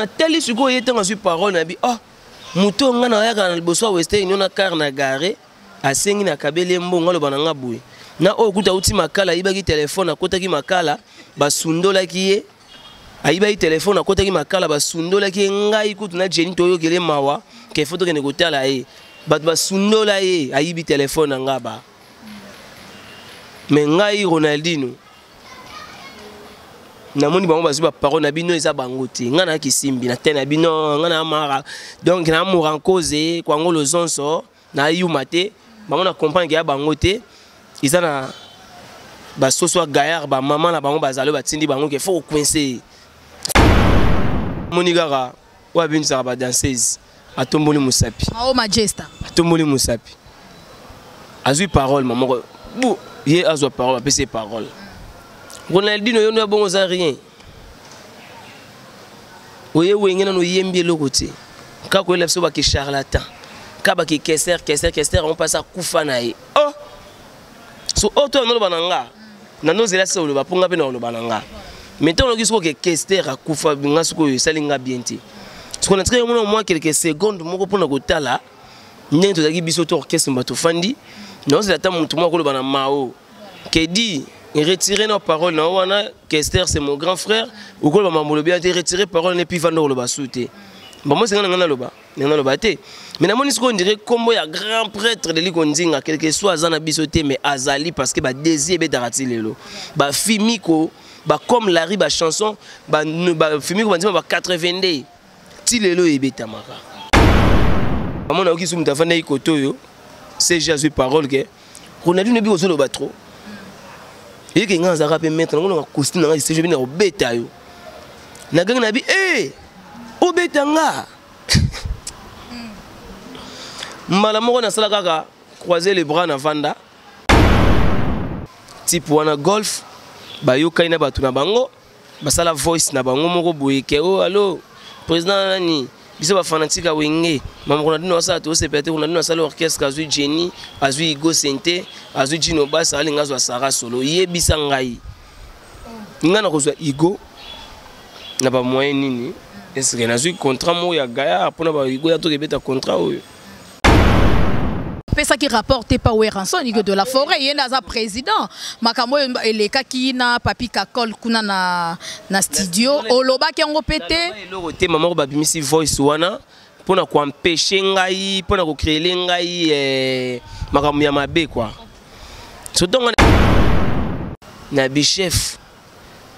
Natali sikoyo ye ntango azwi parole na bi, oh, moto oyo ngai nayaka na liboso ya Western Union na car na gare, asengi na kabeli ye mbongo, aloba na nga boye na oyo kuta auti Makala, ayibaki telefone, akotaki Makala, basundolaki ye, ayibaki telefone, akotaki Makala, basundolaki ye. Ngai kutu na Jenny toyokele mawa ke fo tokende kotala ye, bato basundola ye, ayibi telefone na nga ba me ngai Ronaldinho namoni bango bazwi baparole na bino, eza bango te. Ngai na kisimbi na te na bino, ngai na mara, donc na morankoze kwango lozonso na yuma te, bango na comprendre ke ya bango te, eza na basoso ya gaillard, bamama na bango bazali batindi bango ke faut kocoince. Moni kaka oyo abimisaka badanseuse, atomboli mosapi. Mao Majesta. Atomboli mosapi, azwi parole mamoko bu, ye azwa parole, apesi ye parole. Ronaldino, yo ndo bongo oza rien, oye Wenge nano oyembi eloko te, kaka koyela biso bake charlatan, ka bake kester kester kester yango mpasi akufa na ye. Oh, so oyo to naloba na nga, nanozela se oloba mpo nga mpe na oloba na nga. Mais ntango oloki soki oke kester akufa, nga sikoyo esali nga bien te. Sikoyo natikaki omona mwa quelques secondes moko mpona kotala ndenge tozalaki biso to orchestre, bato ofandi, naozela ata motu moko akoloba na Mao kedi retirer na parole na wana. Kester, c'est mon grand frère, okoloba mambo lobi te, retirer parole ne puis vanda koloba su te. Bango senga na nga naloba, nga naloba te. Mais namoni sikoyo ondire kombo ya grand prêtre de Likonzinga, quelque soit aza na biso te, mais azali, parce que badésir ebetaka ti lelo, bafimiko bacomme Larry, bachanson bafimiko bandima ba 82 ti lelo ebetamaka. Amona oki su moto afandaki kote oyo, CG azwi parole ke Ronaldinho bi ozoloba trop, eyeke ngai azalaka mpe maître nango na costume na ngai, CG bi na kobeta yo na gangi na bi e obeta nga mbala moko. Nasala kaka croiser les bras na vanda type wana golf, bayokani na bato na bango, basala voice na bango moko boye ke o oh, allo président nani, biso bafanatike ya Wenge, mama Ronaldino asala, tosepela te. Ronaldino asala orchestre, azwi Jenny, azwi Igo Sente, azwi Jino Bas, alinga azwa Sara Solo. Yebisa ngai, ngai nakozwa Igo na bamoyen nini? Eske nazwi contrat moko ya gaya mpona baigo ya tokebeta contrat oyo? Apesaki rapport te pa Werrason que de la forêt, ye nde aza président. Makambo oyo elekaki na Papi Kakol kuna na studio, olobaki yango mpe te. Eloko te, mama moko babimisi voice wana mpona koempêche ngai, mpona kocréele ngai makambo ya mabe kua. Surtout ngai na bichef,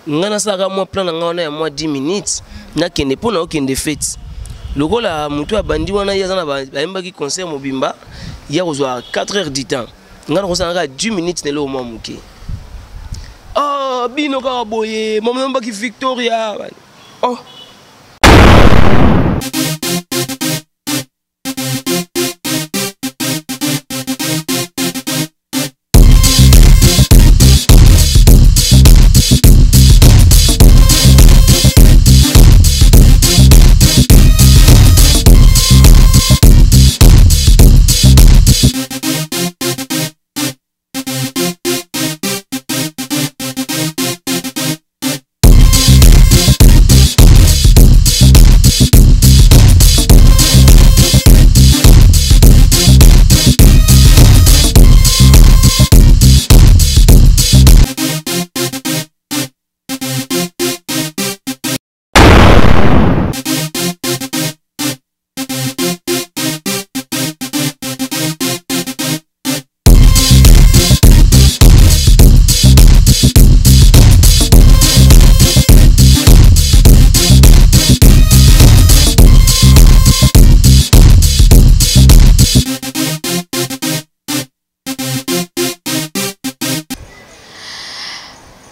ngai nasalaka mwa plan na ngai wana ya mwa 10 minutes, nakende mpo na okende fete lokola motu abandi wana, ye aza na bayembaki concert mobimba ya kozwa 4 heures du temps, ngai nakosala kaka 10 minutes na eloko mwa moke. Oh, bino kaka boye, mama nayembaki Victoria. Oh.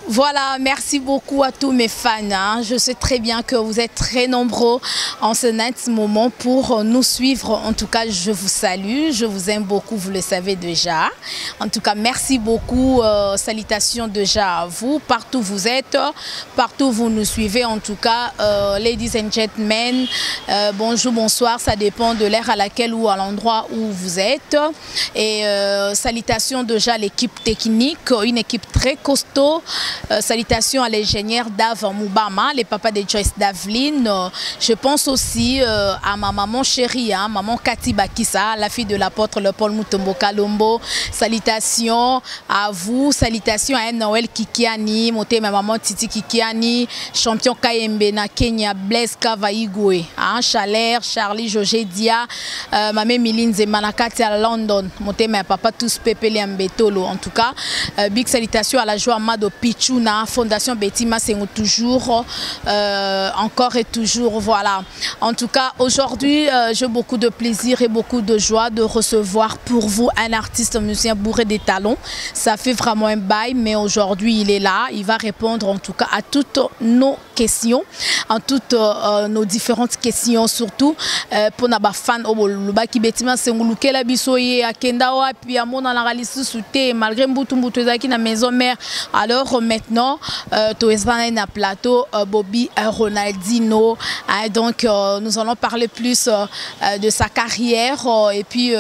Voilà, merci beaucoup à tous mes fans, hein. Je sais très bien que vous êtes très nombreux en ce net moment pour nous suivre. En tout cas, je vous salue, je vous aime beaucoup, vous le savez déjà. En tout cas, merci beaucoup. Salutations déjà à vous, partout où vous êtes, partout où vous nous suivez. En tout cas, ladies and gentlemen, bonjour, bonsoir, ça dépend de l'heure à laquelle ou à l'endroit où vous êtes. Et salutations déjà à l'équipe technique, une équipe très costaud. Salutations à l'ingénieur Dave Moubama, le papa de Joyce Daveline. Je pense aussi à ma maman chérie, hein, maman Cathy Bakissa, la fille de l'apôtre le Paul Mutombo Kalombo. Salutations à vous, salutations à Noël Kikiani, monté ma maman Titi Kikiani, champion Kayembe na Kenya, Blaise Kavaigwe, hein, Chalère, Charlie Jogé Dia, ma mère Miline Manakati à London, monté ma papa tous Pépé Mbetolo. En tout cas, big salutation à la joie Mado Pichuna, Fondation Betty Masengo toujours, encore et toujours, voilà. En tout cas, aujourd'hui, j'ai beaucoup de plaisir et beaucoup de joie de recevoir pour vous un artiste musicien bourré des talents. Ça fait vraiment un bail, mais aujourd'hui, il est là. Il va répondre en tout cas à toutes nos questions, en toutes nos différentes questions, surtout pour na ba fan oyo bolobaki Betty Masengo lukela biso ye akenda wapi amonanaka lisusu te malgré mbutu mbutu ezalaki na maison mère. Alors maintenant, toza na plateau, Bobby Ronaldinho, hein, donc nous allons parler plus de sa carrière et puis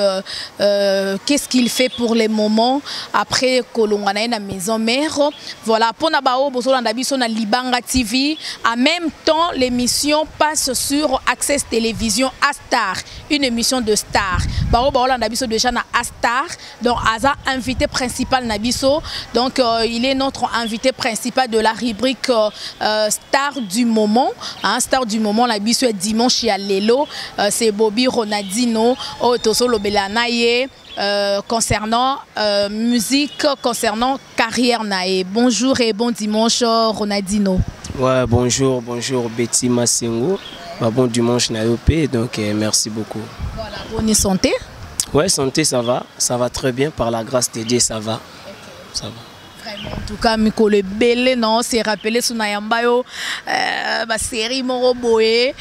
qu'est-ce qu'il fait pour les moments après kolongwa na ye na maison mère. Voilà, mpona bao bozolanda biso na Libanga TV, en même temps l'émission passe sur Access Télévision Astar, une émission de star. Bao baolanda biso déjà na Astar, donc aza invité principal na biso, donc il est notre invité principal de la rubrique star du moment, hein, star du moment la biso est dimanche ya lelo, c'est Bobby Ronaldinho oyo tozolobela na ye concernant musique, concernant carrière na ye. Bonjour et bon dimanche, Ronaldinho. Ouais, bonjour, bonjour Betty Masengo. Bah, bon dimanche na yo pe, donc merci beaucoup. Voilà, bonne santé. Ouais, santé ça va très bien, par la grâce de Dieu, ça va. Ça va. Vraiment, en tout cas, mikolo ebele non c'est rappelé so na yamba yo ba série moko boye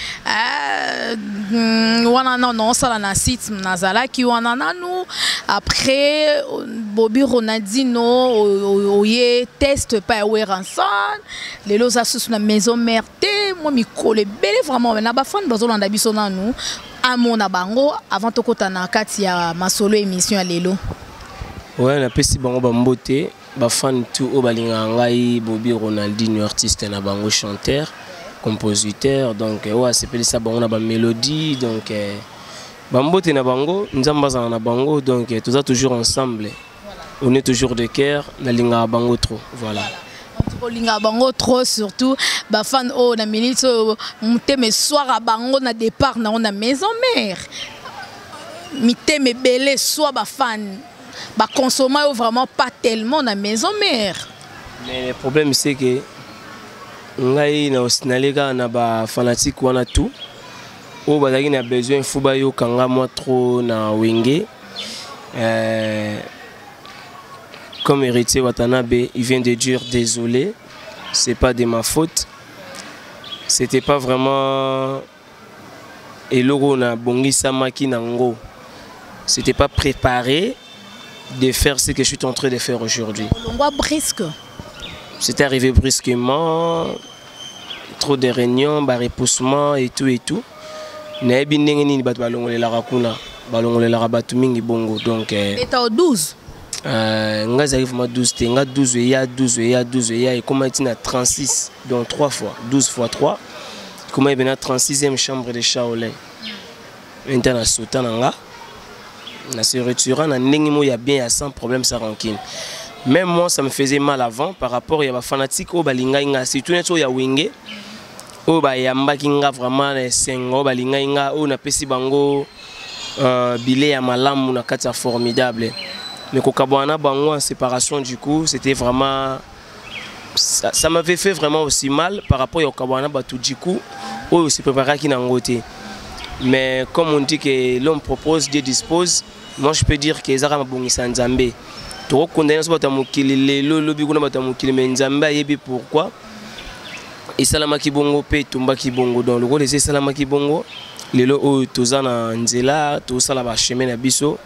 wana non non osala na site nazalaki wana nanu. Après Bobby Ronaldinho oye test pa ya Werrason, lelo oza susu na maison mère te. Mwa mikolo ebele vraiment na bafani bazolanda biso nanu amona bango avant tokota na kati ya masolo émission ya lelo. Ouais, napesi bango bambote, bafan tout oyo balingaka ngai Bobby Ronaldinho, artiste na bango, chanteur compositeur, donc oyo asepelisa bango na bamélodie. Donc bambote na bango, Nzambe azala na bango. Donc toza toujours ensemble, on est toujours de cœur, nalingaka bango trop, voilà. Olingaka bango trop, surtout bafan oyo na minute oyo motema eswaka bango na départ nango na maison mère, mitema ebele soit bafan bakonsoma yo vraiment pas tellement na maison mère. Mais le problème, c'est que ngai na osinale kaka na bafanatique wana tout oyo bazalaki na besoin fu bayokanga mwa trop na Wenge. Comme Héritier Watanabe, il vient de dire: désolé, c'est pas de ma faute, c'était pas vraiment eloko na bongisamaki nango, c'était pas préparé de faire ce que je suis en train de faire aujourd'hui. Olongwa brusque. C'était arrivé brusquement, trop de réunions, bah, repoussement et tout et tout. Nayebi ndenge nini bato balongolelaka kuna, balongolelaka bato mingi bongo, donc eta o 12. Nga ezalaki vraiment 12 te, nga 12 eya, 12 eya, 12 eya, ekóma ti na 36, donc 3 fois 12 fois 3 ekóma ebena 36e chambre de Shaolin. Nta na sota na nga na se retirant na ndenge moko ya bien, ya sans problème, sans rancune. Même moi, ça me faisait mal avant par rapport ya bafanatique oyo balingai nga, surtout neti oyo ya Wenge oyo bayambaki nga vraiment na esengo, oyo balingai nga, oyo napesi bango bile ya malamu na kati ya Formidable. Mais kokabwana na bango en séparation, du coup, c'était vraiment ça, ça m'avait fait vraiment aussi mal par rapport ya kokabwana na bato, du coup, oyo se préparaki nango te. Mais comme on dit que l'homme propose, Dieu dispose, moi je peux dire que ezaka mabongisa Nzambe. Tokokondana so bato ya mokili lelo, lobi kuna bato ya mokili, mais Nzambe ayebi pourquoi esalamaki bongo mpe etumbaki bongo. Donc lokola eza esalamaki bongo, lelo oyo toza na nzela, tosala bachemin na biso.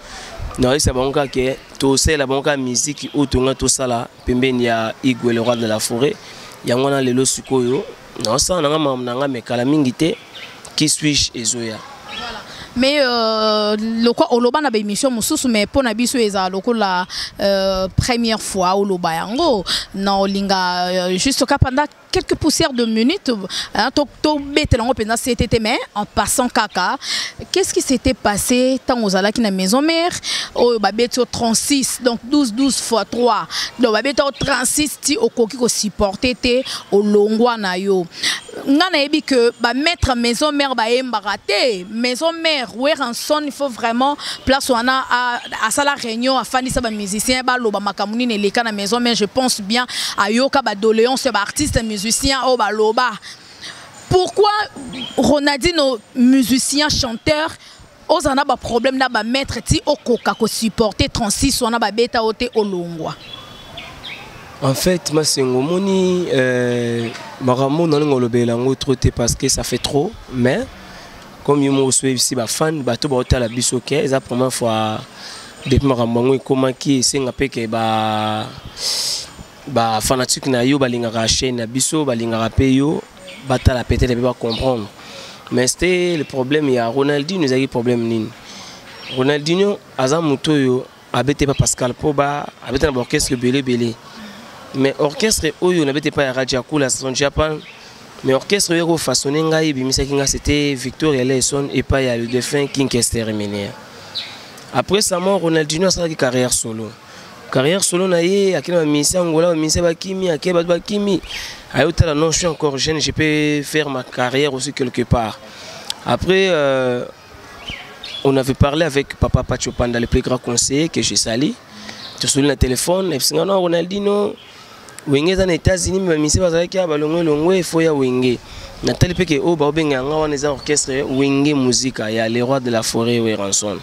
Nayebisa bango kaka ke tosalela bango kaka miziki oyo tonga tosala pembeni ya Igwe, le roi de la forêt. Yango wana lelo sikoyo naosala nanga makambo na nga, me kala mingi te, qui suis-je ezoya. Mais lokwa oloba na baémission mosusu, mais mpo na biso ezala lokola première fois oloba yango na olinga juste ka pendant quelques poussières de minutes, hein, tobetela yango mpenza ctt. Mais en passant kaka, qu'est-ce qui s'était passé ntango ozalaki na Maison Mère, oyo babeti yo 36, donc 12 12 fois 3, donc babeti yo 36 ti okoki kosupporter te, olongwa na yo? Nga nayebi que bamaître Maison Mère bayembaka te. Maison Mère, Werrason, il faut vraiment place wana asala réunion, afandisa bamusicien, baloba makambo nini eleka na Maison Mère. Je pense bien ayoka badoléance ya baartiste musicien oyo baloba. Pourquoi Ronaldino, musicien chanteur, ozala na baproblème na bamaître ti okoka kosupporter 36 wana babeta yo te, olongwa? En fait, Masengo, moni makambo nalinga olobela yango trop te parce que ça fait trop. Mais comme yo moko osoyebisi bafan, bato baotala biso, ke eza première fois depuis makambo yango ekomaki, esenga mpe ke ba bafanatique na yo balingaka chaîne na biso, balingaka mpe yo, batala peut-être mpe bacomprendre. Mais c'était le problème ya Ronaldinho. Ezalaki problème nini? Ronaldinho aza moto oyo abete pa Pascal mpo ba abete na baorchestre ebele ebele, mais orchestre oyo nabete pa ya Rajakula son Japan, mais orchestre oyo ekofaçonner ngai, ebimisaki ngai, c'était Victoria Eleison epai ya le défunt King Kester Emeneya. Après sa mort, Ronaldinho asalaki carrière solo. Carrière solo na ye, akei na bamusicien Angola, bamusicien bakimi, ake bato bakimi, ayotala: non, je suis encore jeune, je peux faire ma carrière aussi quelque part. Après, on avait parlé avec papa Pacho Panda, le plus grand conseiller que je salue. Tosoli na téléphone, ebisinga: non, Ronaldinho, Wenge eza na États-Unis, mais bamusicien bazalaki awa balongwe longwe, efo ya Wenge. Natali mpe ke oyo baobenga yanga wana eza orchestre Wenge Musica ya le roi de la forêt Werrason,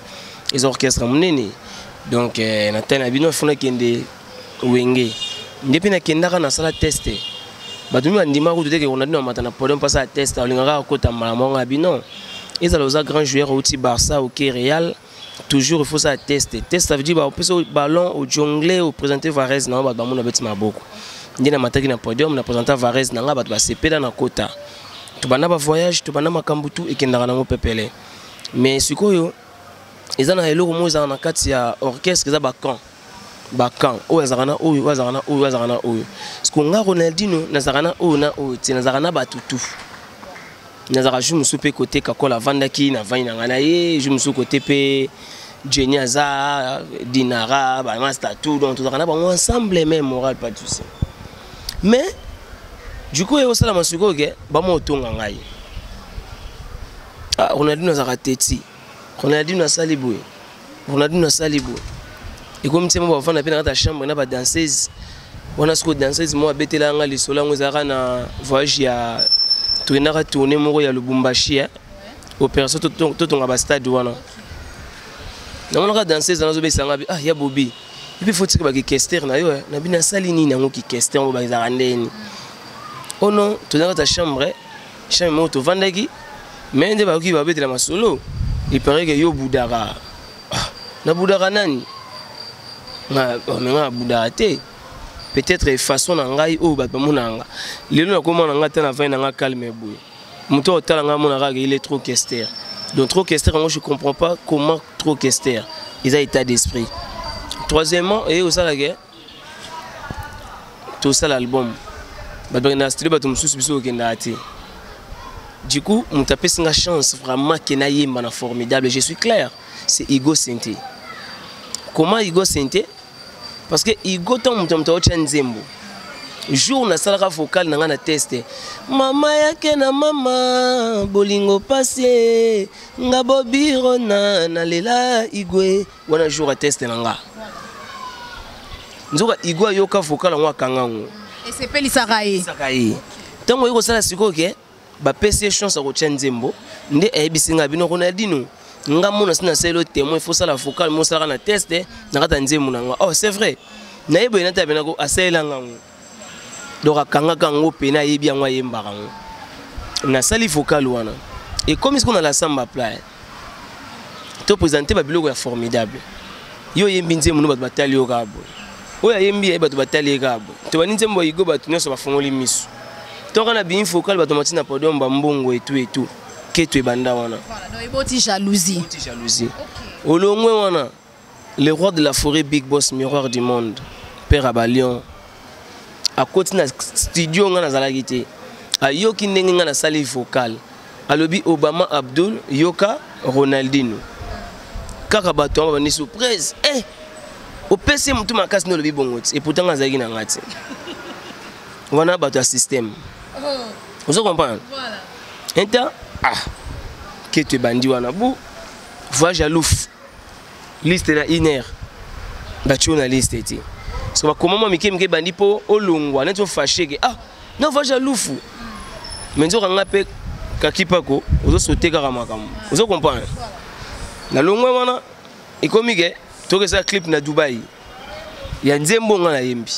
eza orchestre monene. Donc natali na bino, efo nakende Wenge. Nde mpe nakendaka, nasala test. Bato mi bandima kutu teke Ronaldinho amata na podium mpasa ya test, alingaka akota mbala moko. Ya bino ezala oza grand joueur, outi Barça, oke Real, toujours il faut ça test. Test, ça veut dire bapesa ballon, ojongle, oprésente vareuse na bato, bamona, beti maboko. Nde namataki na podium, na présenta vareuse na nga, bato basepela na kota. Tobanda bavoyage, tobanda makambo tu ekendaka nango pepele. Mais sikoyo eza na eloko moko ezalaka na kati ya orchestre, eza bacamp. Bacamp oyo azalaka na oyo, oyo azalaka na oyo, oyo azalaka na oyo. Parce nga Ronaldinho nazalaka na oyo na oyo te, nazalaka na bato tu. Nazalaka jour mosusu mpe kote Kakola avandaki, navandi na ngai na ye, jour mosusu kote mpe Jenny aza, Dinara, bamaster tout. Donc tozalaka na bango ensemble, même moral, pas de souci. Mais du coup ekosalama sikoyo ke bama otonga ngai: ah, Ronaldinho azalaka teti, Ronaldinho asali boye, Ronaldinho asali boye. Ekomi ti mo bavanda mpe na kati ya chambre na badanseuse wana. Sikoyo danseuse moko abetela nga lisolo yango. Ezalaka na voyage ya tokendaka tournée moko ya Lubumbashi, opération totonga bastade wana. Namonaka danseuse wana azobesanga: ah, ya Bobi, epi fo tika bakikester na yo. Na bino asali nini yango kikester yango bazalaka ndeni? Oh non, tozalaka ta chambre, chambre moko tovandaki, mais nde bakoki babetela masolo. Il paraît que yo budaka. Ah, nabudaka nani? Me nga nabudaka te. Peut-être façon na ngai oyo bato bamona nga lelo, nakomona nga te, na vai na nga calme boye, moto otala nga amona kaka il est trop kester. Donc trop kester yango, je comprends pas comment trop kester eza état d'esprit. Troisièmement, eye osalaka tosala album, bato bakendaka studio, bato mosusu, biso kokendaka te. Du coup moto apesi nga chance vraiment ke nayemba na Formidable, je suis clair, c'est Igo Sente. Comment Igo Sente? Parce que Igo, ntango moto aotya nzembo, jour nasalaka vocal na ngai na test, mama yake na mama bolingo pasi nga bobiro na nalela Igwe wana, jour ya test na nga, nzoka Igwe ayoka vocal yango, akanga yango. Esepelisaka ye. Esaka ye. Ntango oyi kosala sikoyo ke bapesi ye chance ya kotia nzembo, nde ayebisi ngai: bino Ronaldino, nga mona si nasaleli o témoin, faut sala vocal mo osalaka na test na kati ya nzembo na nga. Oh, c'est vrai, nayebi boye, nata penako asalelanga yango. Donc akangaka yango pene, ayebi yango, ayembaka yango. Nasali vocal wana, ekomi sikoyo na la Samba Playa, toprésente babiloko ya Formidable. Yo oyembi nzembo no, bato batali yo kaka boye. Oyo ayembi ye, bato batali ye kaka boye. Tobandi nzembo ya Igo, bato nyonso bafongoli miso. Tonka na bimi vocal, bato mati na podium, bambongo etu etu. Keto ebanda wana. Voilà, donc eboti jalousie. Eboti jalousie. Okay. Olongwe wana, le roi de la forêt, big boss, miroir du monde, père Abalion, akoti na studio nga nazalaki te. Ayoki ndenge nga nasali vocal. Alobi Obama Abdul, yoka Ronaldinho. Kaka bato yango babandi surprise. Eh, opesi ye motu makasi nde olobi bongo ti. Et pourtant nga azalaki na nga ti. Wana bato ya système. Oh. Ozo comprendre? Voilà. Inter ah keto ebandi wana bu voyage ya louf liste na une heure batio na liste te parce que bakoma mwa mike mike ebandi mpo olongwa neti ofashe ke ah na voyage ya lufu mais nzoka nga mpe kakipako ozosote kaka makambo ozo comprendre nalongwe wana ekomi ke tokesala clip na Dubai ya nzembo nga nayembi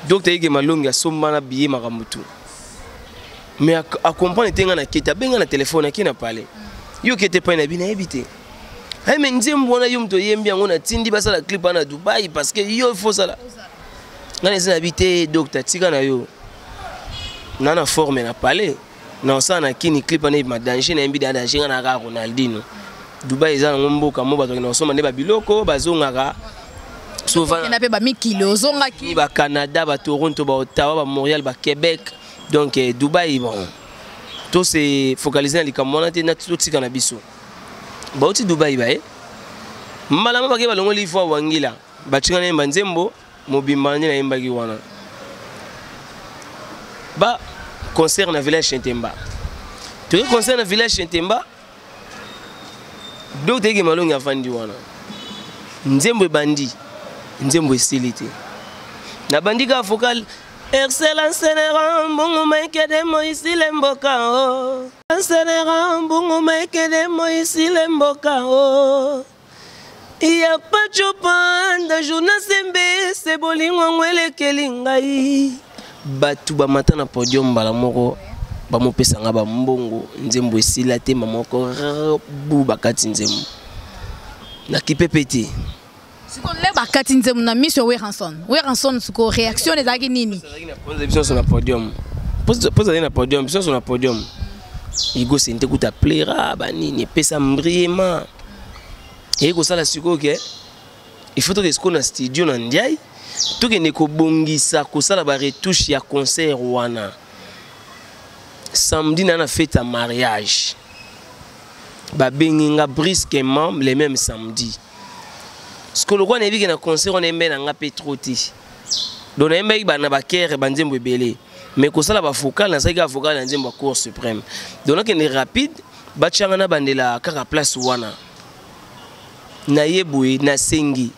docteur Ige Malongi asomba na billet makambo tout mais a comprendre te nga na kete abenga na telefone ake na palais yo kete epai na bino ayebi te aye me nzembo wana yo moto oyembi yango natindi basala clip wana na Dubai parce que yo faut osala nga na eza na bi te docteur tika na yo na na forme na palais na osala na kini clip wana ebima danger nayembi da danger nga na kaka Ronaldinho Dubai eza nango mboka mo bato bakenda kosomba nde babiloko bazongaka souvent mpe bamikili ozongaki ba Canada ba Toronto ba Ottawa ba Montréal ba Québec donc eh, Dubai bon to se focaliser na likambo wana te na totika na biso bauti Dubai baye mbala moko bake balongoli voix wangila batinga nayemba nzembo mobimba nde nayembaki wana ba concert na village Chentemba toke concert na village Chentemba docteur Ege Malongi avandi wana nzembo ebandi nzembo esili te nabandi kaka vocal excellence nera mbongo maikede moisile mboka o nera mbongo maikede moisile mboka o ya pacho panda jonas sembe se bolingo yango elekeli ngai bato bamata na podium mbala moko bamopesa nga bambongo nzembo esila te mama moko bu bakati nzembo nakipe mpe te. Sikoyo nde bakati nzembo na miso ya Werrason. Werrason sikoyo réaction ezalaki nini? Biso nyonso na podium, mpo ezalaki na podium, biso nyonso na podium. Igo Sente kuta plera banini epesa mbriema eye kosala sikoyo ke il faut toke sikoyo na studio na Ndiaye, tokende kobongisa kosala baretouche ya concert wana. Samedi na fête ya mariage, babengi nga brusquement le même samedi. Sikoyo lokola nayebi ke na concert wana yembe na nga mpe trop te, donc nayembaki na bakere banzembo ebele, mais kosala bavocal nasalaki kaka vocal na nzembo ya Cour suprême. Donc nakende rapide, batianga na bandela kaka place wana. Naye boye, nasengi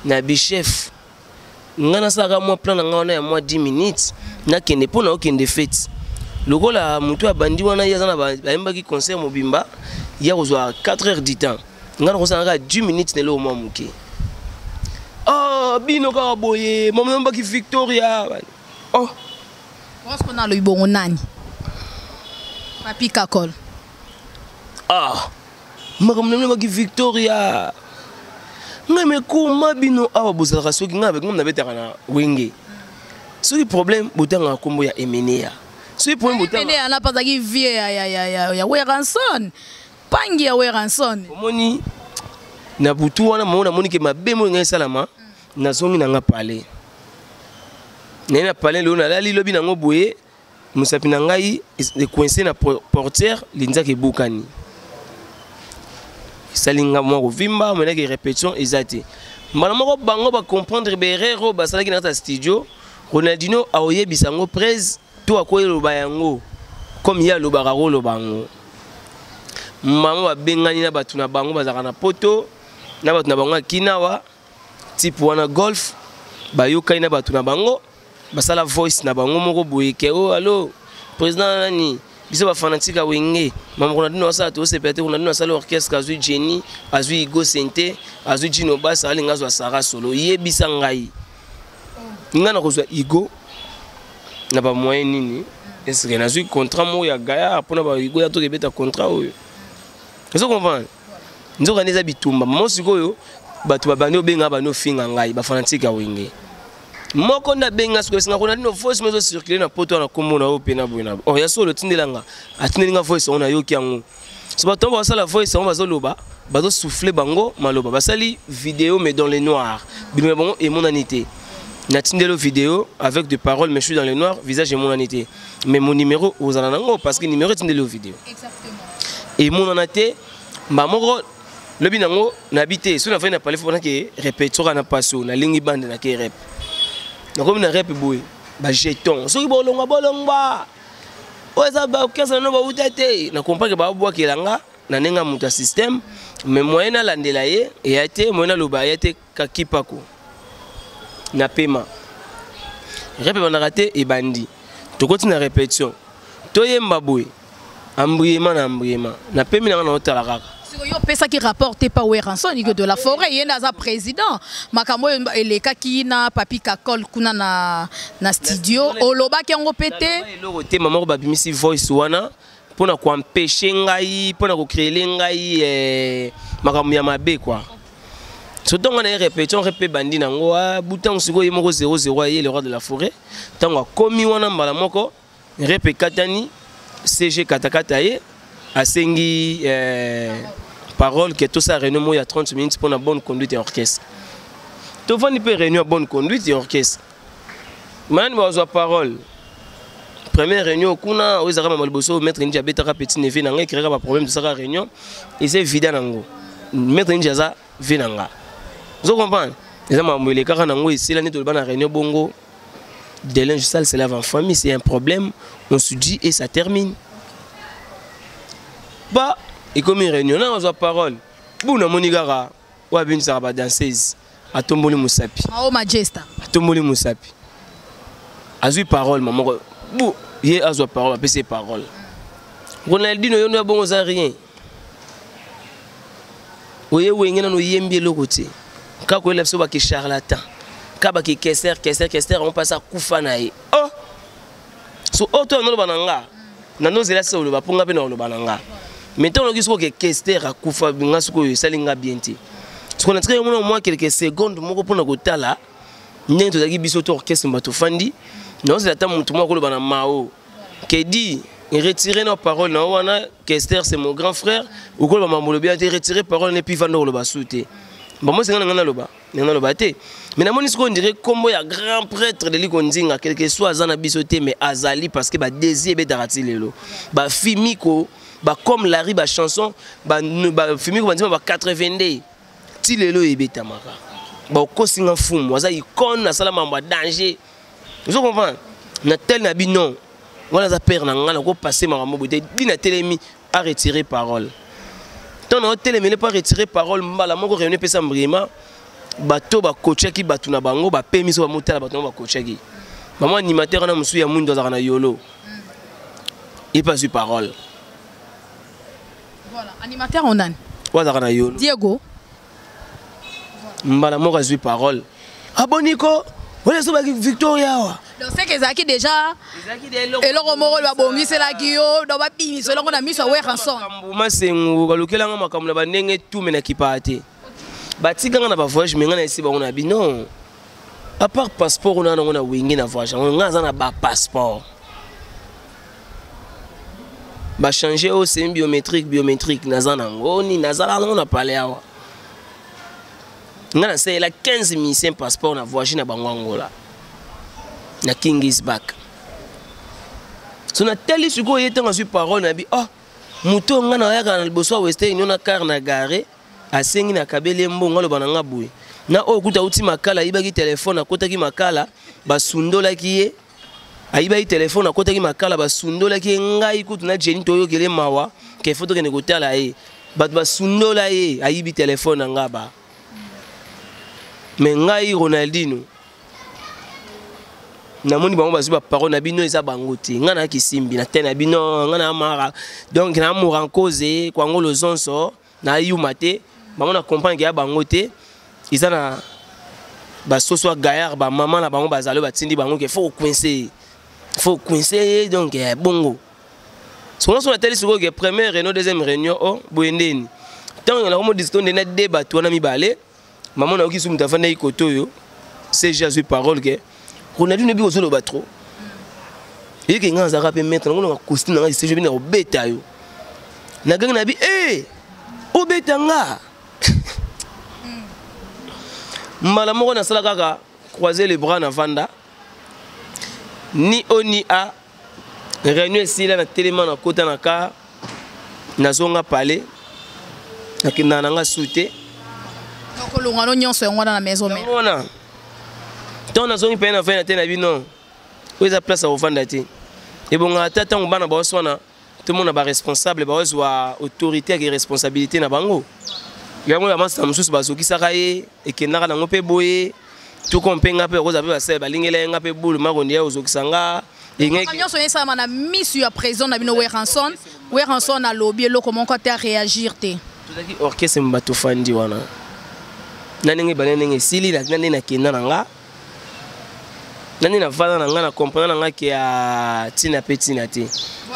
na bichef nga nasalaka mwa plan na nga wana ya mwa 10 minutes, nakende mpo na okende fete. Lokola motu abandi wana, ye aza na bayembaki concert mobimba ya kozwa 4 heures du temps, nga nakosala kaka 10 minutes na eloko mwa moke. Oh, bino kaka boye mamayambaki Victoria oh. Osiko na alobi bongo nani? Papi Kakol. Ah, makambo na bino baki Victoria ngai mekoma bino awa bozalaka soki ngai ngai nabetaka na Wenge, soki problème botangaka nkombo ya Emenea, soki problème botanga Emenea na azalaki vie ya Werrason, pangi ya Werrason. Omoni na butu wana mamo namoni ke mabe moi ngai esalama, nazongi na nga palais, naye na palais lelo nalali lobi nango boye mosapi na ngai ecoince na portière, linzaka ebukani, esali nga mwa kovimba. Omenaki répétition eza te. Mbala moko bango bacomprendre baerreur oyo basalaki na kati ya studio. Ronaldino aoyebisa yango prese to akoyeloba yango comme ye alobaka koloba yango. Mama babengani na bato na bango bazalaka na poto na bato na bango ya kinawa type wana golf, bayokani na bato na bango, basala voice na bango moko boye ke o oh, allo président nani, biso bafanatique ya Wenge, mama Ronaldino asala tosepela te. Ronaldino asala orchestre, azwi Jenny, azwi Igo Sente, azwi Jino Basa, alinga azwa Sara Solo. Yebisa ngai, ngai nakozwa Igo na bamoyen nini? Eske nazwi contrat moko ya gaya mpona baigo ya tokebeta contrat oyo? Ozo comprendre? Nzoka nde eza bitumba. Mamo sikoyo bato babandi obenga, bandi ofinga ngai, bafanatique ya Wenge. Moko nde abenga sikoyo, esenga Ronaldino, voice mo ezocircule na poto wana, kombo na yo mpe na boye na oh, ya solo, otindela nga, atindeli nga voice yango, nayoki yango. So bato yango basala voice yango, bazoloba, bazosouffle bango maloba, basali vidéo mais dans le noir, bilongi na bango emonani te. Natindeli vidéo avec des paroles, mais je suis dans le noir, visage emonani te, mais mon numéro ozala nango parce que numéro etindeli yo vidéo emonana te. Mba moko lobi nango nabi te, so nafai na pale fo nake répétition kaka na pasi oyo nalingi bande, nake rep, nakomi na rep boye, bajeton soki bolongwa bolongwa oyo eza baorchestre nano bauta te. Na comprendre babwakela nga na ndenge ya moto ya système, mais moyen nalandela ye eya te, moyen naloba eya te. Kakipako na pema rep ebandaka te, ebandi, tokoti na répétition, toyemba boye, embrayement na embrayement, napemi na nga, naotala kaka. Sikoyo yo opesaki rapport te pa Werrason que de la forêt, ye nde aza président, makambo oyo elekaki na Papi Kakol kuna na studio, olobaki yango mpe te? Eloko te. Mama moko babimisi voice wana mpona koempêche ngai, mpona kocréer ngai makambo ya mabe quoi. So ntongo na ye répétition rep ebandi nango butango, sikoyo ye moko 00 aye, le roi de la forêt. Ntango akomi wana, mbala moko rep ekatani, CG katakata ye asengi parole ke tosala réunion moko ya 30 minutes mpona bonne conduite ya orchestre. Tovandi mpe réunion ya bonne conduite ya orchestre, manani bazwa parole. Première réunion kuna oyo ezalaka mama liboso, maître Nji abetaka petit neveu na ngai, ecréaka baproblème. Tosalaka réunion, eza évident nango maître Nji aza ve na nga, ozo comprendre, eza makambo elekaka nango, esila nde toloba na réunion bongo de linge sale se lave en famille. C'est un problème, on se dit et ça termine ba. Ekomi réunion na azwa parole bu, namoni kaka oyo abimisaka badanseuse atomboli mosapi. Mao Majesta. Atomboli mosapi, azwi parole mamoko bu, ye azwa parole, apesi ye parole. Ronaldino, yo ndo bongo oza rien, oye wenge nano oyembi eloko te, kaka koyela biso bake charlatan, kaka bake Kester, Kester, Kester yango mpasi akufa na ye. Oh, so oyo to naloba na nga, nanozela se oloba mpo nga mpe na oloba na nga, mais ntango noki soki oke Kester akufa, nga sikoyo esali nga bien te. Sikoyo natikaki mona mwa quelques secondes moko mpona kotala ndenge tozalaki biso to orchestre, bato fandi, naozela ata motu moko akoloba na mao kedi retirer na parole na wana. Kester, c'est mon grand frère, okoloba mambo lobi te, retirer parole ne puis vanda koloba su te. Bamo senga na nga naloba, ndenge naloba te, mais namoni sikoyo ondire kombo ya grand prêtre Deli Konzinga, quelque soit aza na biso te, mais azali, parce que badésir ebetaka ti lelo, bafimiko bacomme Lari, bachanson bafimiko bandima ba 82 ti lelo ebetamaka. Bakosinga mfumu aza icône, asala mambo ya danger, ozo comprendre. Na tel na bino wana aza père na ngai, nakopase makambo boye te. Di natelemi aretirer parole, ntango na otelemele mpo aretirer parole, mbala moko réunion epesa mbrima, bato bakotiaki bato na bango bapemi so bamotala bato bango bakotiaki mama animateur wana mosusu ya mwindo azalaka na yolo, ye mpe azwi parole. Voilà, animateur onani? Oyo azalaka na yolo. Diego. Mbala moko azwi parole, aboniko wana ezobaki Victoria awa. Donc c'est que ezalaki déjà eloko moko babongiselaki yo, donc babimisa eloko na miso ya Werrason. Makambo masengo balukelanga makambo na bandenge tume na kipaa te, batikanga na bavoyage, me ngai na esi bango na bino, à part passeport oyo nango na wenge na voyage yango, ngai aza na bapasseport bachange oyo semi biométrique, biométrique naza nango nini, nazala nango na palais awa. Ngai nasalela 15 musicien passeport na voyage na bango Angola na King is back. So natali sikoyo ye ntango azwi parole na bi, oh, moto oyo ngai nayaka na liboso ya Western Union na car na gare, asengi nakabeli ye mbongo, aloba na nga boye na oyo kuta auti Makala, ayibaki telefone, akotaki Makala, basundolaki ye, ayibaki telefone, akotaki Makala, basundolaki ye. Ngai kutu na Jeni toyokele mawa ke fo tokende kotala ye, bato basundola ye, ayibi telefone na nga ba. Me ngai Ronaldino namoni bango bazwi baparole na bino, eza bango te. Ngai nayaki simbi na te na bino, ngai na mara, donc na morankoze kwango lozonso nayuma te, bango na comprendre ke ya bango te, eza na basoso ya gaillard, bamama na bango bazali oyo batindi bango ke faut kocoince ye, faut kocoince ye. Donc bongo songo so natali sikoyo ke première réunion, deuxième réunion o boye ndeni, ntango nakomo discuter nde na de bato wana mibale, mama nayoki su moto afandaki kote oyo, CG azwi parole ke Ronaldinho ebi ozoloba trop. Eyeke nga nazalaka mpe maître nango na costume na nga lisejo bina kobeta yo. Nagangi na bi eh obeta nga. Mbala moko nasala kaka croiser les bras na vanda. Ni O ni A. Réunion esila na telema na kota na car. Nazonga palais. Nakendaka na nga su te. Kolongwa no nyonso yango wana na maison mère. Wana. Ntango nazongi mpe na vanda te na bino. Oyo eza place ya kovanda te. Ebongaka ata ntango bana baoswana tomona baresponsable baozwa autorité ya responsabilité na bango. Yango ya masana mosusu bazokisaka ye ekendaka nango mpe boye tuko mpe nga mpe okozala mpe basele balingela ye nga mpe bulu makondi ya ozokisa nga. Nyonso esalama na misu ya président na bino Werrason. Werrason alobi eloko moko te, réagir te. Tozalaki orchestre bato fandi wana na ndenge ebanda ndenge esili na ndenge nakenda na nga na ndenge navanda na nga na comprendre na nga ke ya ntina mpe ntina te.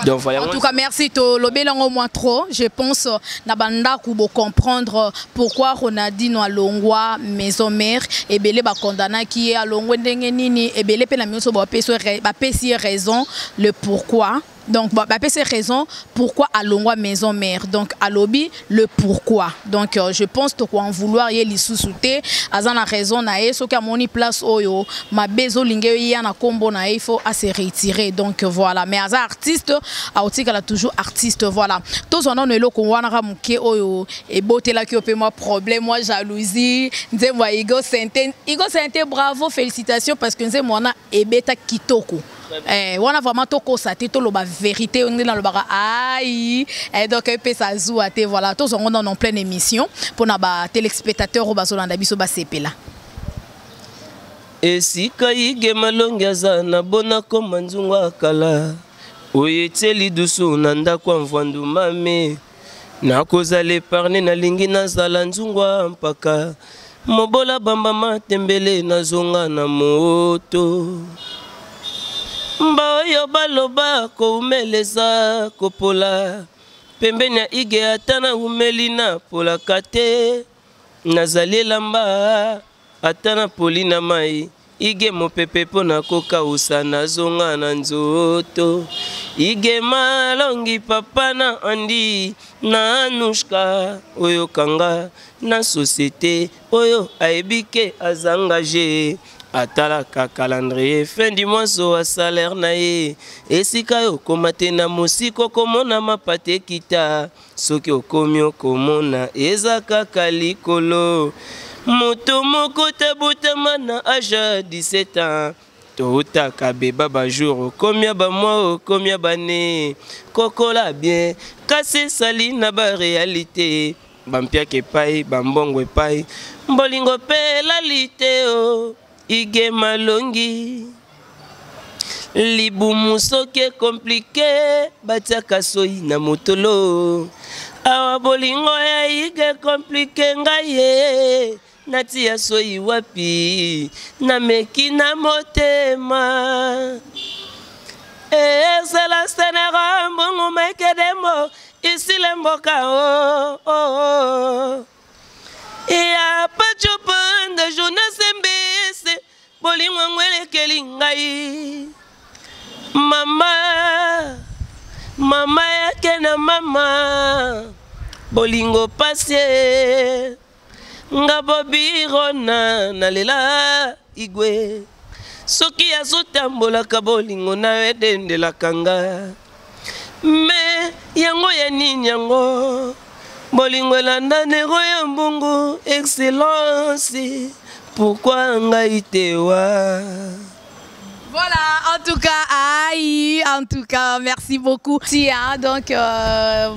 Donc voilà. En tout cas, merci. Tolobeli yango moins trop. Je pense na bandako bo comprendre pourquoi Ronaldinho alongwa maison mère, ebele ba condamnaki ye alongwe ndenge nini, ebele pe na miso ba pesi raison le pourquoi. Donc ba pesi raison pourquoi alongwa maison mère. Donc alobi le pourquoi. Donc je pense to en vouloir ye lisusu te, aza na raison na ye soki amoni place oyo mabezo linge ya na kombo na ye, il faut à se retirer. Donc voilà, mais aza artiste aotikala toujours artiste voilà. Tozwa nano eloko wana ka moke oyo ebotelaki yo pe moi problème, moi jalousie, nzembo ya Igo Sente. Igo Sente, bravo, félicitations parce que nzembo wana ebeta kitoko. Wana vraiment tokosa te, toloba vérité, ndenge nalobaka aïe. Donc epesa zuwa te, voilà. Tozwango nano en pleine émission mpona ba téléspectateurs oyo bazolanda biso basepela. Esika Ige Malongi aza na bona koma nzungu akala oyo etieli dusu na ndako ya mvwandu mame nakozala épargne nalingi nazala nzungu ya mpaka mobola bamba matembele nazonga na moto mba oyo baloba koumeleza kopola pembeni ya Ige ata na umeli na polaka te nazali elamba ata na poli na mai Ige mopepe mpo na kokausa nazonga na nzoto Ige Malongi papa na Andi na Anushka oyo kanga na société oyo ayebi ke aza engagé atalaka calendrier fin du mois so a salaire na ye esika yo okoma te na mosika okomona mapate ekita soki okomi okomona eza kaka likolo moto moko tabotama na age ya 17 ans toutaka beba bajour okomia bamwa okomia bane kokola bien kasi esali na baréalité bampiaka epai bambongo epai mbolingo mpe elali te o Ige Malongi libumu soki ekomplike batiaka soi na motolo awa bolingo ya Ige komplike ngai ye natia soi wapi nameki na motema ezala senera mbongo makedembo isile mboka o oh, oh. Ya Pacho Panda Jonas Mbese bolingo yango elekeli ngai mama mama yake na mama bolingo pasie nga bobirona nalela igwe soki azotambolaka bolingo na yo edendelaka nga me yango ya nini yango bolingo elanda ndeko ya mbongo excellence pourquoi ngai te wa. Voilà, en tout cas, aïe, en tout cas, merci beaucoup. Tia, donc,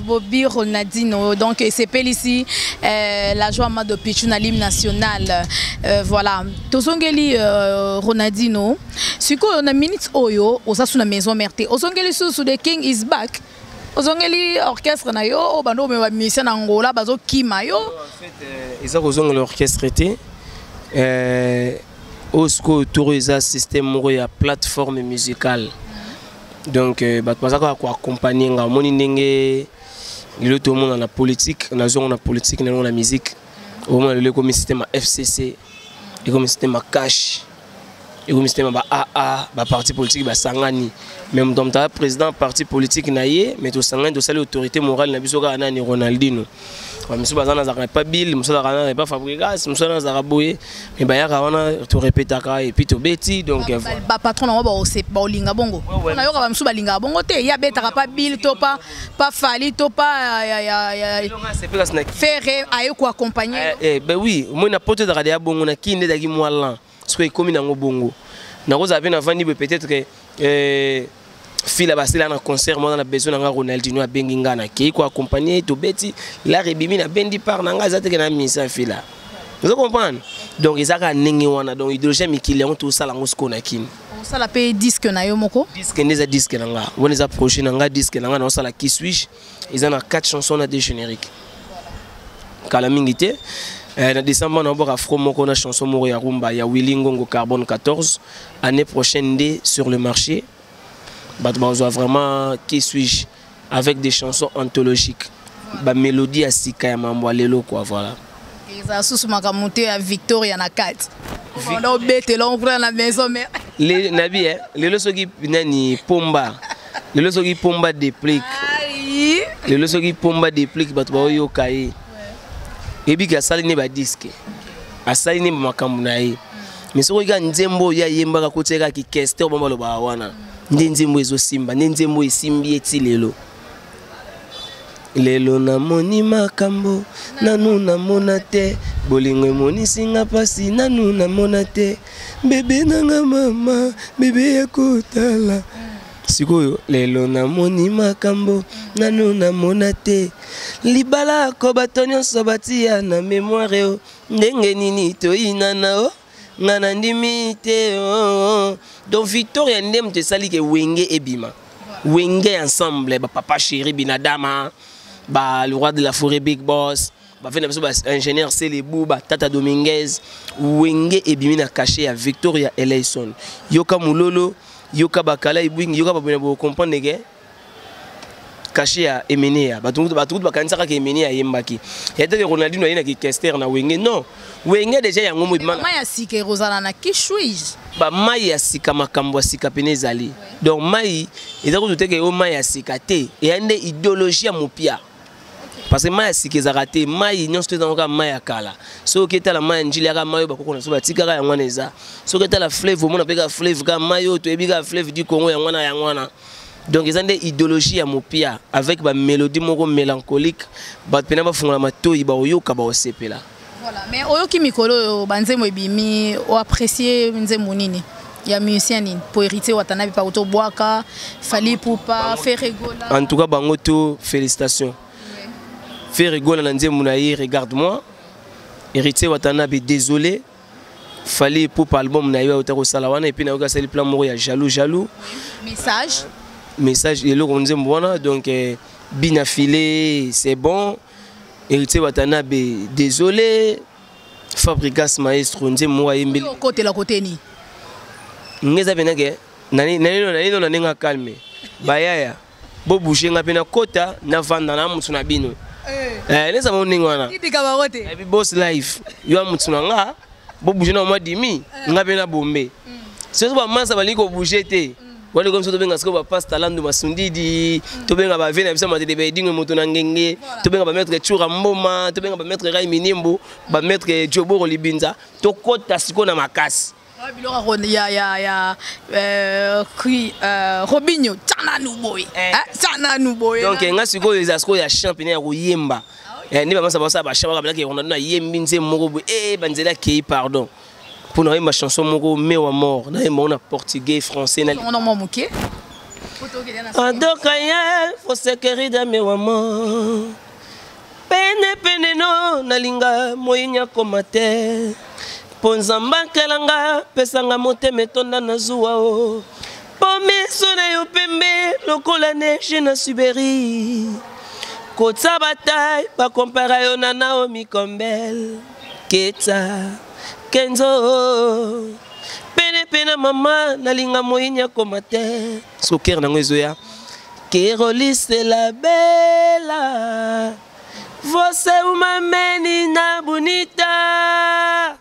Bobby Ronaldinho, donc, c'est ici, la joie de Pichou, l'hymne national. Voilà, Tozongeli Ronaldinho, siko na minute oyo, oza sous la maison mère te. Ozongeli sous The King is back. Ozongeli orchestre na yo, o bando me ba musicien na Angola, bazo kima yo. En fait, eza kozongela orchestre te. Oyo tour eza système moko ya plateforme musicale. Donc bato baza kaka koaccompagner nga omoni ndenge lelo tomona na politique, nazongo na politique nango na musique. Omona lelo ekomi système ya FCC, ekomi système ya cash. Ekomi système ba aa, baparti politique basangani, mais moto moto aza président parti politique na ye, mais tosangani, tosali autorité morale na biso kaka nani? Ronaldino. Bamisu baza, nazalaka epa Bill, mosusu azalaka na epa Fabrigas, mosusu nazalaka boye, mais bayaka wana, torepetaka et puis tobeti. Donc bapatron nango baolinga bongo, nayoka bamisu balingaka bongo te. Ye abetaka pa Bill to pa Fally to pa Ferre, aye koaccompagne. Ben oui, omoi na poto ezalaka deya bongo, na kini nde ezalaki mwa lan. Soki ekomi nango bongo, nakozala mpe navandi boye, peut-être que fila basela na concert moko na besoin na nga, Ronaldino abengi nga, nakei koaccompagne, tobeti lar, ebimi, nabendi part na nga, eza teke na misa fila. Ozo comprendre? Donc eza kaka ndenge wana. Donc idéologie ya mikili yango tosala yango sikoyo na kini. Osala mpe disque na yo moko? Disque nde eza disque na nga wana, eza projet na nga. Disque na nga naosala, Qui suis-je, eza na 4 chansons na 2 générique. Kala mingi te, na décembre naobwaka afro moko na chanson moko ya rumba ya Willy Ngongo, Carbone 14. Année prochaine nde sur le marché bato bazwa vraiment Qui suis-je avec des chansons anthologiques, bamélodie ya sika ya mambo ya lelo quoi, voilà. Ezala susu makambo te ya Victoria na kati, onda obetela okuna na maison mais Nabi, lelo soki nani Pomba, lelo soki Pomba déplique, lelo soki Pomba déplique, bato baoyoka ye, ebiki asali ne badisque, asali ne makambo na ye. Mais soki kaka nzembo oyo ayembaka, kotia kaka kikester bongo, balobaka wana nde nzembo ezosimba, nde nzembo esimbi ye ti lelo. Lelo namoni makambo nanu namona te, bolingo emonisinga mpasi nanu namona te. Bebe nanga, mama bebe ya kotala sikoyo, lelo namoni makambo nanu namona te. Libala ko bato nyonso batia na mémoire o ndenge nini toyinana o nga na ndimi te oh. Donc Victoria nde moto esali ke Wenge ebima, Wenge ensemble, bapapa chéri Binadama, ba le roi de la forêt, big boss, bafe na biso, baingénieur Selebu, batata Dominguez. Wenge ebimi na cachet ya Victoria Eleison. Yoka mololo, yoka bakala ebwingi, yoka babona, bocomprendre ke cachet ya Emeneya. Bato kutu bakanisaka ke Emeneya ayembaki ya teke Ronaldino aye na kikester na Wenge. Non, Wenge déjà yango mo ebima. Mai ya sika ekozala na Qui suis-je? Bamai ya sika, makambo ya sika pene ezali. Donc mai eza kutu teke oyo mai ya sika te, eya nde idéologie ya mopia, parce que mai ya sika ezalaka te. Mai nyonso to ezango kaka mai ya kala. Soki etala mai ya Njili, yaka mai oyo bakoko na biso batikaka, yango wana eza. Soki etala fleuve, omona mpe kaka fleuve, kaka mai oyo toyebi, kaka fleuve du Congo, yango wana, yango wana. Donc eza nde idéologie ya mopia avec bamélodie moko mélancolique. Bato mpena bafungola matoi, baoyoka, baosepela. Voilà, mais oyoki mikolo oyo banzembo ebimi, oapprécie nzembo nini ya musicien nini? Po Héritier Watanabe pa tobwaka, Fally Ipupa, Ferre Gola? En tout cas bango to félicitations. Ferre Gola na nzembo na ye Regarde moi, Héritier Watanabe Désolé, Fally Ipupa album na ye auta kosala wana, et puis nayoki asali plan moko ya Jaloux jaloux. Message. Message, eloko nzembo wana. Donc bina filé, c'est bon. Héritier Watanabe Désolé, Fabrigas maestro nzembo moko ayembeli. Okotela kote nini? Nge eza pena ke nanino na ndenge akalme bayaya, bobouge nga mpe nakota, navanda na mutu na bino. Neza bango ndenge wana. Itika bango te. Ebi boss life yo ya mutu na nga, bobouge na mwa dimi nga mpe na bombe. Soki bamasa balingi kobouge te, wana komi so tobenga sikoyo bapasta Landu Masundidi, tobenga bave na biso Matele Baedingo, moto na ngenge, tobenga bamaître Tsura Mboma, tobenga bamaître Rai Minimbo, bamaître Joboro Libinza, tokɔta sikoyo na makasi. Biloko ya Robinho, tia nanu boye, tia nanu boye. Donc nga sikoyo eza sikoyo ya chant pene ya koyemba. Nde bamasa basala bachant, bakabilaki Ronaldo ayembi nzembo moko boye, e banzela akei, pardon, mpo nayemba chanson moko Mewa mort, nayemba ngo na portugais, français na Ngo mwa moke. Adoka ye, você querida, meu amor, pene pene no nalinga moyinya akoma te, mpo Nzambe akelanga, pesanga motema etonda na zuwa o, mpo miso na yo pembe lokola neige na Sibérie, kotia batai bakompara yo na Naomi Campbell, Keta Kenzo, pene pene mama nalinga moyinya akoma te. Soki nango ezoya Kerolise la bela, você é uma menina bonita.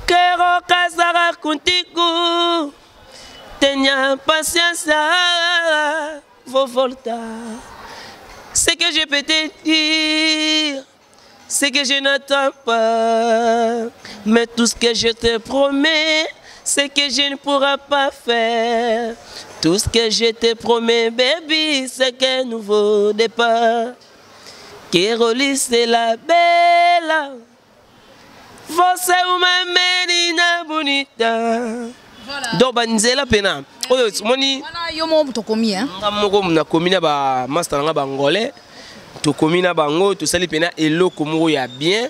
Quero Vou casar contigo. Tenha paciência, vou voltar. Ce que je peux te dire, c'est que je n'attends pas. Mais tout ce que je te promets, c'est que je ne pourrai pas faire. Tout ce que je te promets, baby, c'est qu'un nouveau départ. Kérolis, c'est la belle. Você é uma menina bonita. Voilà. Donc banzela pena oyo omoni. Wana yo moko tokomi, hein? Nga moko nakomi na bamaster na nga bangolais, tokomi na bango, tosali pena eloko moko ya bien.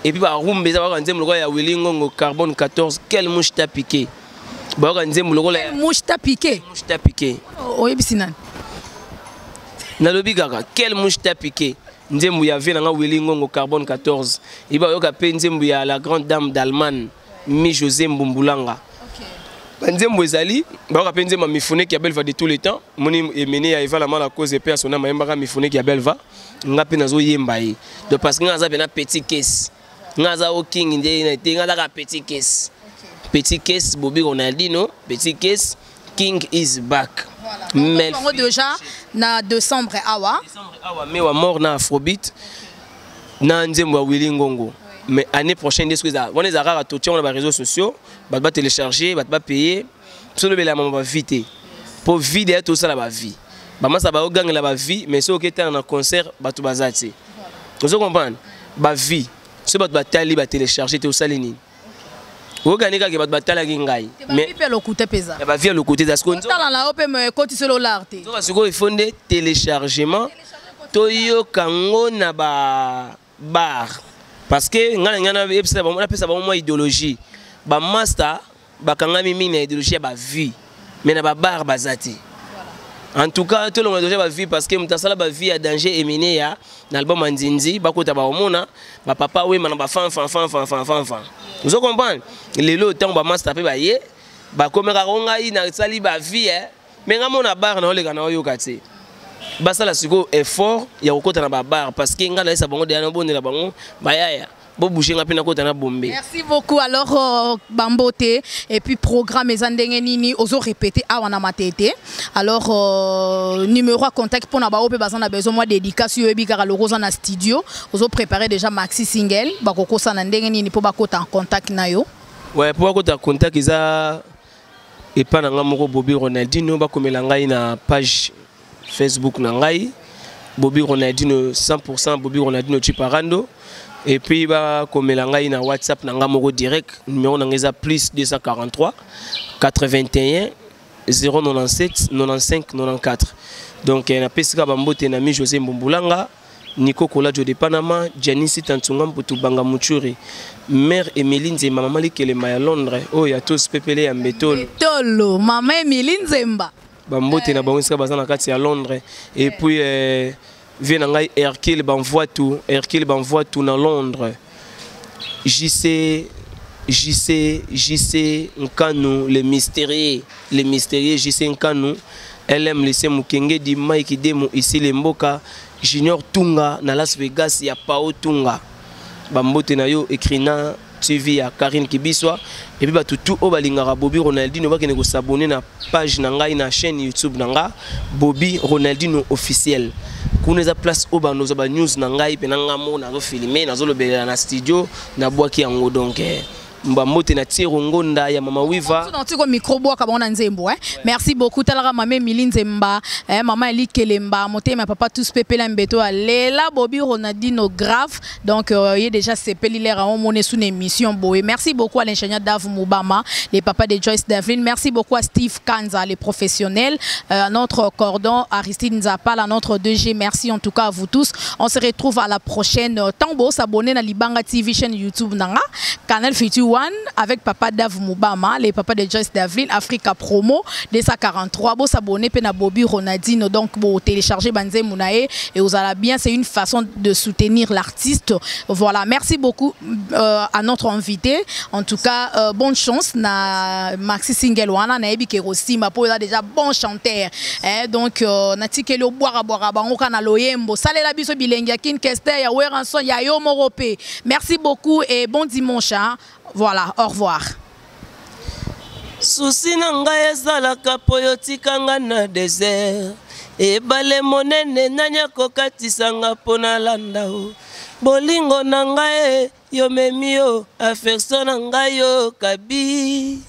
Et puis barumba eza, bayoka nzembo lokola ya Willy Ngongo, Carbone 14, Quelle mouche t'a piqué. Bayoka nzembo lokola ya Mouche t'a piqué. Mouche t'a piqué. Oyebisi nani? Nalobi kaka Quelle mouche t'a piqué, nzembo ya vie na nga Willy Ngongo, Carbone 14. E bayoka mpe nzembo ya la grande dame d'Allemagne, Mi José Mbumbulanga. Banzembo ezali, bayoka mpe nzembo ya Mifuneki ya Belva de tous les temps. Moni emene ya Eva Lama, la cause epe ya sona mayembaka Mifuneki ya Belva, nga mpe nazoyemba ye. Donc parce que nga aza mpena petit case, nga aza o king nde na te, nga azaka petit case, petit case Bobi Ronaldino, petit case king is back. Voilà. Bango déjà na décembre awa. Décembre awa, me wa mort na afrobeat na nzembo ya Willy Ngongo. Mais année prochaine nde soki eza wana, eza kaka totia wana baréseaux sociaux, bato batélécharge, bato bapaye. Biso lobela mama bavie te, mpo vie deya tosala bavie, bamasa baogangela bavie. Mais soki oketanga na concert, bato baza te, ozo comprendre? Bavie soki bato batali, batélécharge te, osali nini? Okokani kaka bato batalaki ngai. Mais mpe lokuta mpenza. Ya bavie ya lokuta eza sikoyo. Tala na yo mpe mo ekotiselo lar te. Nzoka sikoyo ifo nde téléchargement, toyoka ngo na ba bar, parce que ngai na ngai nayebisa bango, napesa bango mwa idéologie. Bamaster bakangami mingi na idéologie ya bavie, mais na babar baza te. En tout cas tolonga idéologie ya bavie, parce que moto asala bavie ya danger emene ya na album ya Nzinzi, bakota baomona bapapa wema na bafanfanfanfanfanfanfan. Ozo comprendre? Lelo ntango bamaster mpe baye bakomekaka o ngai nasali bavie, eh. Mais ngai mona bar na oleka na oyoka te. Basala sikoyo effort ya kokɔta na babar, parce que ngai nayesa bango deya, nabondela bango bayaya bobouge, nga mpe nakɔta na bombe. Merci beaucoup. Alors bambote et puis programme eza ndenge nini? Ozo répéter awa na Matete. Alors numéro ya contact mpona bao mpe baza na besoin mwa dédicace, oyo oyebi kaka loko oza na studio, ozo préparer déjà maxi single, bakokosana ndenge nini mpo bakota en contact na yo? Ouais, mpo bakota contact eza epa na ngai moko Bobi Ronaldino. Bakomela ngai na page Facebook na ngai, Bobi Ronaldino 100%, Bobi Ronaldino Chiparando. Et puis bakomela ngai na WhatsApp na ngai moko direct, numéro na ngai eza plus 243 81 097 95 94. Donc napesi kaka bambote na mi José Mbumbulanga, Nico Kolajo de Panama, Janisi Tantunga Mputu Banga Muchuri, mère Émilie Nzemba, mama Likelema ya Londres, oyo ya tos pepele ya Mbetolo. Tolo mama Emili Nzemba. Bambote na bango esika baza na kati ya Londres. Et puis vie na ngai Hercule Banvoitu, Hercule Banvoitu na Londres, JC JC JC Nkanu, le mystérieux, le mystérieux JC Nkanu, LM Lycée Mukengedi, Mike Demo ici le Mboka, Junior Tunga na Las Vegas ya Pao Tunga, bambote na yo. Ecrina TV ya Karine Kibiswa. Et puis bato tout oyo balingaka Bobi Ronaldino bakende kosabone na page na ngai na chaîne YouTube na nga, Bobi Ronaldino officiel. Kuna eza place oyo banozwa banews na ngai mpe na nga moko nazofilme, nazolobelela na studio, nabwaki yango. Donc bambote na Tiero Ngonda ya Mama Wiva. Tiko micro, bwaka bango na nzembo, hein. Merci beaucoup. Talaka mama Emili Nzemba, hein, mama Eli Kelemba motema, papa tous pepela mbeto alela Bobi Ronaldino grave. Donc il est déjà sepeli l'air à mon sous une émission boé. Merci beaucoup à l'ingénieur Dave Moubama, les papas de Joyce Davlin. Merci beaucoup à Steve Kanza, les professionnels, à notre cordon Aristide Nzapal, à notre 2G. Merci en tout cas à vous tous. On se retrouve à la prochaine. Tambo s'abonner na Libanga TV, chaîne YouTube nanga Canal Future One avec papa Dave Moubama, les papas de Joyce Davlin, Africa Promo 243. Bo s'abonner pe na Bobby Ronaldino. Donc bo télécharger banzembo na ye et vous allez bien, c'est une façon de soutenir l'artiste. Voilà, merci beaucoup à notre invité. En tout cas, bonne chance na maxi single wana, na yebi ke Rosimba po déjà bon chanteur. Hein, donc natikeli obwaka bwaka bango kana loyembo. Salela biso bilengi ya King Kester, ya Werrason, ya yo morope. Merci beaucoup et bon dimanche, hein. Voilà, au revoir. Susi na ngai ezalaka mpo yo tika nga na desert. Ebale monene nani akokatisa nga mpo nalanda o. Bolingo na ngai yo memi yo affection na ngai yo kabi.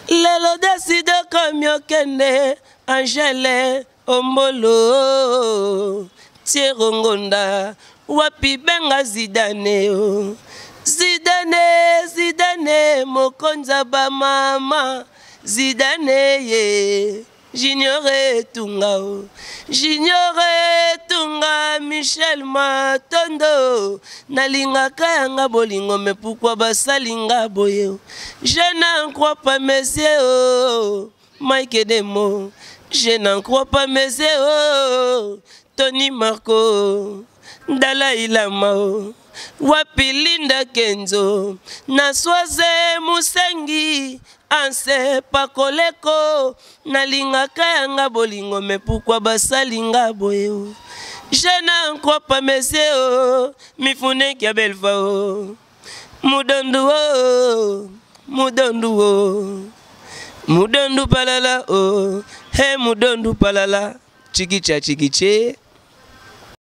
Lelo deside komi okende Angèle Ombolo Tiero Ngonda wapi benga Zidane o Zidane Zidane mokonza ba mama Zidane ye Junior Etunga o Junior Etunga Michel Matondo nalingaka yanga bolingo mais pourquoi basalinga boye je n'en crois pas mes yeux oh. Mike Demo, je n'en crois pas mes yeux. Oh. Tony Marco, Dalai Lama, oh. Wapi Linda Kenzo, Naswaze Musengi, Anse Pakoleko, nalingaka yanga bolingo mais pourquoi basalinga boye oh. Je n'en crois pas mes yeux, oh. Mifuneki ya Belva oh. Mudondu oh, mudondu oh. Mudondu palala oh, hey mudondu palala, chikicha chikiche.